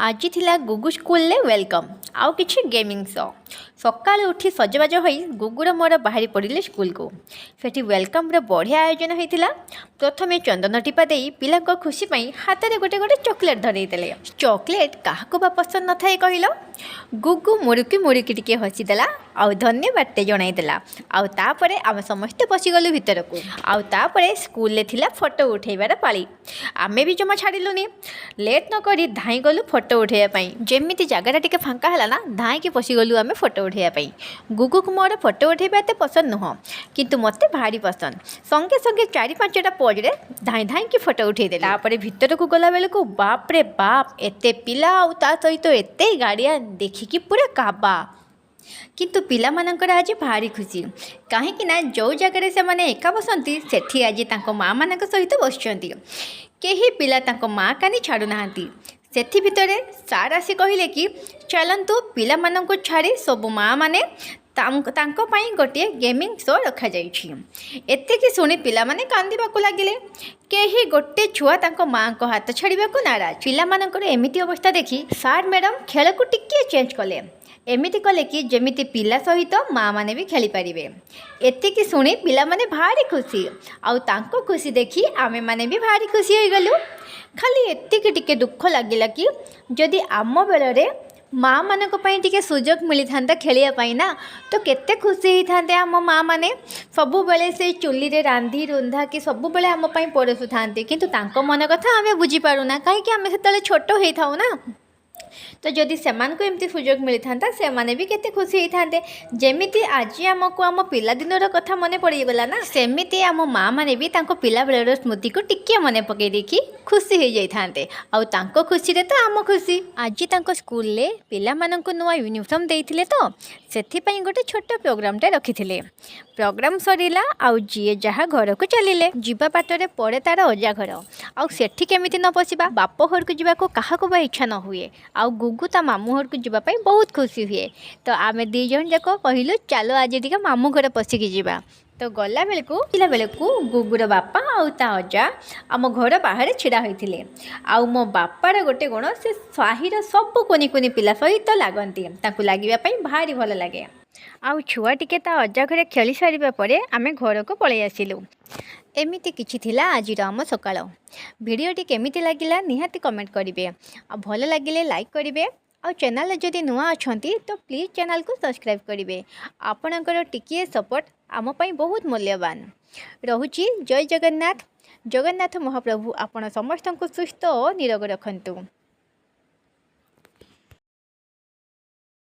ଆଜି ଥିଲା ଗୁଗୁ ସ୍କୁଲରେ welcome ଆଉ କିଛି ଗେମିଂ ଶୋ। ସକାଳୁ ଉଠି ସଜବାଜ ହୋଇ ଗୁଗୁର ମୋର ବାହାରି ପଡ଼ିଲେ ସ୍କୁଲକୁ। ସେଠି ୱେଲକମ୍ର ବଢ଼ିଆ ଆୟୋଜନ ହୋଇଥିଲା। ପ୍ରଥମେ ଚନ୍ଦନ ଟିପା ଦେଇ ପିଲାଙ୍କ ଖୁସି ପାଇଁ ହାତରେ ଗୋଟେ ଗୋଟେ ଚକୋଲେଟ୍ ଧରେଇଦେଲେ। ଚକୋଲେଟ୍ କାହାକୁ ବା ପସନ୍ଦ ନଥାଏ କହିଲ? ଗୁଗୁ ମୁରୁକି ମୁରୁକି ଟିକେ ହସିଦେଲା ଆଉ ଧନ୍ୟବାଦଟେ ଜଣାଇଦେଲା। ଆଉ ତାପରେ ଆମେ ସମସ୍ତେ ପଶିଗଲୁ ଭିତରକୁ। ଆଉ ତାପରେ ସ୍କୁଲରେ ଥିଲା ଫଟୋ ଉଠେଇବାର ପାଳି। ଆମେ ବି ଜମା ଛାଡ଼ିଲୁନି। ଲେଟ୍ ନ କରି ଧାଇଁ ଗଲୁ ଫଟୋ ଉଠେଇବା ପାଇଁ। ଯେମିତି ଜାଗାଟା ଟିକେ ଫାଙ୍କା ହେଲା ନା, ଧାଇଁକି ପଶିଗଲୁ ଆମେ ଫଟୋ ଉଠେଇବା ପାଇଁ। ଗୁଗୁକୁ ମୋର ଫଟୋ ଉଠେଇବା ଏତେ ପସନ୍ଦ ନୁହଁ, କିନ୍ତୁ ମୋତେ ଭାରି ପସନ୍ଦ। ସଙ୍ଗେ ସଙ୍ଗେ ଚାରି ପାଞ୍ଚଟା ପୋଜରେ ଧାଇଁ ଧାଇଁକି ଫଟୋ ଉଠେଇଦେଲି। ତାପରେ ଭିତରକୁ ଗଲା ବେଳକୁ ବାପରେ ବାପ, ଏତେ ପିଲା ଆଉ ତା ସହିତ ଏତେ ଗାର୍ଡ଼ିଆନ୍, ଦେଖିକି ପୁରା କାବା। କିନ୍ତୁ ପିଲାମାନଙ୍କର ଆଜି ଭାରି ଖୁସି, କାହିଁକି ନା ଯେଉଁ ଜାଗାରେ ସେମାନେ ଏକା ବସନ୍ତି, ସେଠି ଆଜି ତାଙ୍କ ମାଆମାନଙ୍କ ସହିତ ବସିଛନ୍ତି। କେହି ପିଲା ତାଙ୍କ ମାଆ କାନି ଛାଡ଼ୁନାହାନ୍ତି। ସେଥି ଭିତରେ ସାର୍ ଆସି କହିଲେ କି ଚାଲନ୍ତୁ, ପିଲାମାନଙ୍କୁ ଛାଡ଼ି ସବୁ ମାଆମାନେ, ତାଙ୍କ ପାଇଁ ଗୋଟିଏ ଗେମିଂ ଶୋ ରଖାଯାଇଛି। ଏତିକି ଶୁଣି ପିଲାମାନେ କାନ୍ଦିବାକୁ ଲାଗିଲେ। କେହି ଗୋଟେ ଛୁଆ ତାଙ୍କ ମାଆଙ୍କ ହାତ ଛାଡ଼ିବାକୁ ନାରାଜ। ପିଲାମାନଙ୍କର ଏମିତି ଅବସ୍ଥା ଦେଖି ସାର୍ ମ୍ୟାଡ଼ାମ୍ ଖେଳକୁ ଟିକିଏ ଚେଞ୍ଜ କଲେ। ଏମିତି କଲେ କି ଯେମିତି ପିଲା ସହିତ ମାଆମାନେ ବି ଖେଳିପାରିବେ। ଏତିକି ଶୁଣି ପିଲାମାନେ ଭାରି ଖୁସି ଆଉ ତାଙ୍କ ଖୁସି ଦେଖି ଆମେମାନେ ବି ଭାରି ଖୁସି ହୋଇଗଲୁ। ଖାଲି ଏତିକି ଟିକେ ଦୁଃଖ ଲାଗିଲା କି ଯଦି ଆମ ବେଳରେ ମାଆମାନଙ୍କ ପାଇଁ ଟିକେ ସୁଯୋଗ ମିଳିଥାନ୍ତା ଖେଳିବା ପାଇଁ ନା, ତ କେତେ ଖୁସି ହେଇଥାନ୍ତେ ଆମ ମାଆମାନେ। ସବୁବେଳେ ସେଇ ଚୁଲିରେ ରାନ୍ଧି ରୁନ୍ଧାକି ସବୁବେଳେ ଆମ ପାଇଁ ପରଷୁଥାନ୍ତି, କିନ୍ତୁ ତାଙ୍କ ମନ କଥା ଆମେ ବୁଝିପାରୁନା, କାହିଁକି ଆମେ ସେତେବେଳେ ଛୋଟ ହେଇଥାଉ ନା। ତ ଯଦି ସେମାନଙ୍କୁ ଏମିତି ସୁଯୋଗ ମିଳିଥାନ୍ତା, ସେମାନେ ବି କେତେ ଖୁସି ହେଇଥାନ୍ତେ। ଯେମିତି ଆଜି ଆମକୁ ଆମ ପିଲାଦିନର କଥା ମନେ ପଡ଼ିଗଲା ନା, ସେମିତି ଆମ ମାଆମାନେ ବି ତାଙ୍କ ପିଲାବେଳର ସ୍ମୃତିକୁ ଟିକିଏ ମନେ ପକାଇ ଦେଇକି ଖୁସି ହେଇଯାଇଥାନ୍ତେ। ଆଉ ତାଙ୍କ ଖୁସିରେ ତ ଆମ ଖୁସି। ଆଜି ତାଙ୍କ ସ୍କୁଲରେ ପିଲାମାନଙ୍କୁ ନୂଆ ୟୁନିଫର୍ମ ଦେଇଥିଲେ, ତ ସେଥିପାଇଁ ଗୋଟେ ଛୋଟ ପ୍ରୋଗ୍ରାମଟେ ରଖିଥିଲେ। ପ୍ରୋଗ୍ରାମ ସରିଲା ଆଉ ଯିଏ ଯାହା ଘରକୁ ଚାଲିଲେ। ଯିବା ବାଟରେ ପଡ଼େ ତାର ଅଜା ଘର। ଆଉ ସେଠି କେମିତି ନ ପଶିବା? ବାପ ଘରକୁ ଯିବାକୁ କାହାକୁ ବା ଇଚ୍ଛା ନ ହୁଏ? ଆଉ ଗୁଗୁ ତା ମାମୁଁ ଘରକୁ ଯିବା ପାଇଁ ବହୁତ ଖୁସି ହୁଏ। ତ ଆମେ ଦୁଇ ଜଣ ଯାକ କହିଲୁ, ଚାଲ ଆଜି ଟିକେ ମାମୁଁ ଘରେ ପଶିକି ଯିବା। ତ ଗଲା ବେଳକୁ ପିଲା ବେଳକୁ ଗୁଗୁର ବାପା ଆଉ ତା ଅଜା ଆମ ଘର ବାହାରେ ଛିଡ଼ା ହୋଇଥିଲେ। ଆଉ ମୋ ବାପାର ଗୋଟେ ଗୁଣ, ସେ ସାହିର ସବୁ କୁନି କୁନି ପିଲା ସହିତ ଲାଗନ୍ତି। ତାଙ୍କୁ ଲାଗିବା ପାଇଁ ଭାରି ଭଲ ଲାଗେ। ଆଉ ଛୁଆ ଟିକେ ତା ଅଜା ଘରେ ଖେଳି ସାରିବା ପରେ ଆମେ ଘରକୁ ପଳେଇ ଆସିଲୁ। ଏମିତି କିଛି ଥିଲା ଆଜିର ଆମ ସକାଳ। ଭିଡ଼ିଓଟି କେମିତି ଲାଗିଲା ନିହାତି କମେଣ୍ଟ କରିବେ। ଆଉ ଭଲ ଲାଗିଲେ ଲାଇକ୍ କରିବେ। ଆଉ ଚ୍ୟାନେଲରେ ଯଦି ନୂଆ ଅଛନ୍ତି, ତ ପ୍ଲିଜ୍ ଚ୍ୟାନେଲକୁ ସବସ୍କ୍ରାଇବ୍ କରିବେ। ଆପଣଙ୍କର ଟିକିଏ ସପୋର୍ଟ ଆମ ପାଇଁ ବହୁତ ମୂଲ୍ୟବାନ। ରହୁଛି, ଜୟ ଜଗନ୍ନାଥ। ଜଗନ୍ନାଥ ମହାପ୍ରଭୁ ଆପଣ ସମସ୍ତଙ୍କୁ ସୁସ୍ଥ ଓ ନିରୋଗ ରଖନ୍ତୁ।